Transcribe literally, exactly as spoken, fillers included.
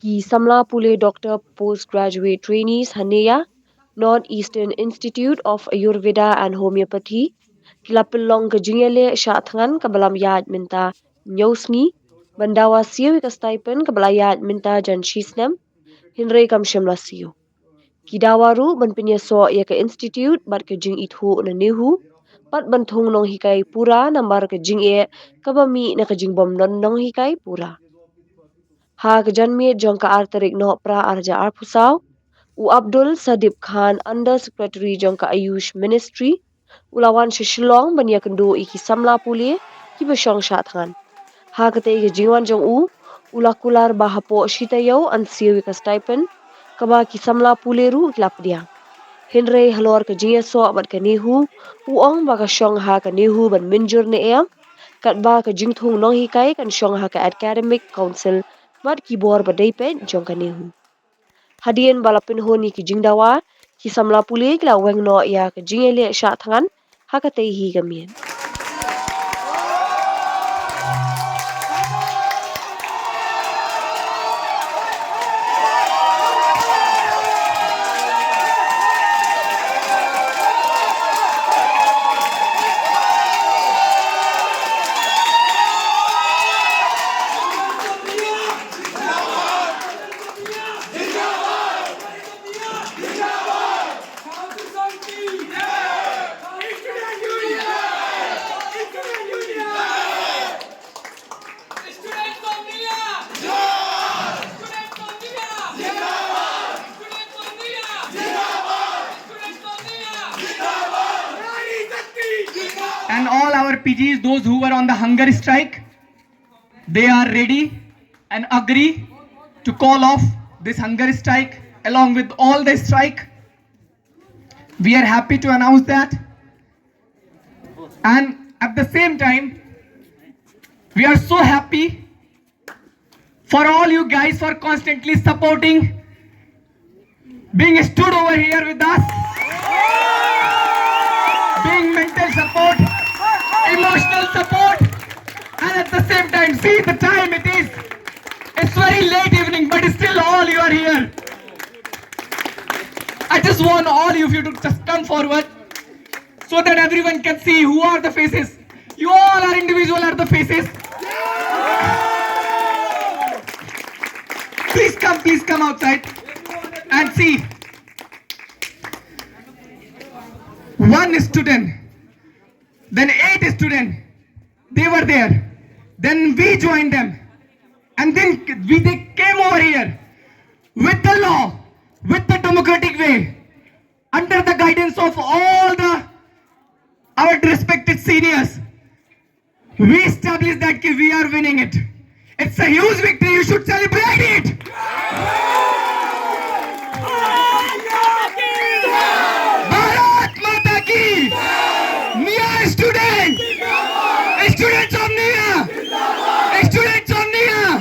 Ki samla pule doctor postgraduate trainees ha NEIHA, North Eastern Institute of Ayurveda and Homeopathy, ki la pynlong ka jingïaleh shah thngan kaba lam ïaid mynta hynñiew sngi, ban dawa siew ïa ka stipend kaba la ïaid mynta jan shi snem, hynrei kam shym la siew. Ki dawa ruh ban pynïasoh ïa ka institute bad ka jingithuh na NEHU, bad ban thung nonghikai pura namar ka jingeh kaba mih na ka jingbym don nonghikai pura. Ha ka janmiet jong ka ar tarik Nohprah ar hajar arphew saw, u Abdul Sadip Khan, Under Secretary jong ka Ayush Ministry, u la wan sha Shillong ban ïakynduh ïa ki samla pule kiba shong shah thngan. Ha katei ka jingwan jong u, u la kular ba hapoh shi taïew yn siew ïa ka stipend, kaba ki samla pule ruh ki la pdiang. Hynrei halor ka jingïasoh bad ka NEHU, u ong ba ka shong ha ka NEHU ban mynjur ne em, katba ka jingthung nonghikai kan shong ha ka Academic Council bad ki bor ba dei peit jong ka NEHU. Hadien ba la pynhun ïa ki jingdawa, ki samla pule ki la weng noh ïa ka jingïaleh shah thngan ha katei hi ka miet. And all our P Gs, those who were on the hunger strike, they are ready and agree to call off this hunger strike along with all the strike. We are happy to announce that. And at the same time, we are so happy for all you guys for constantly supporting, being stood over here with us, being mental support, emotional support, and at the same time, see the time it is. It's very late evening, but still all you are here. I just want all of you to just come forward so that everyone can see who are the faces. You all are individual are the faces. Please come, please come outside and see. One student, then eight students, they were there. Then we joined them. And then we, they came over here with the law, with the democratic way, under the guidance of all the our respected seniors. We established that ki we are winning it. It's a huge victory. You should celebrate it. Bharat Mata ki. NEIHA student. Students of NEIHA. Students of NEIHA.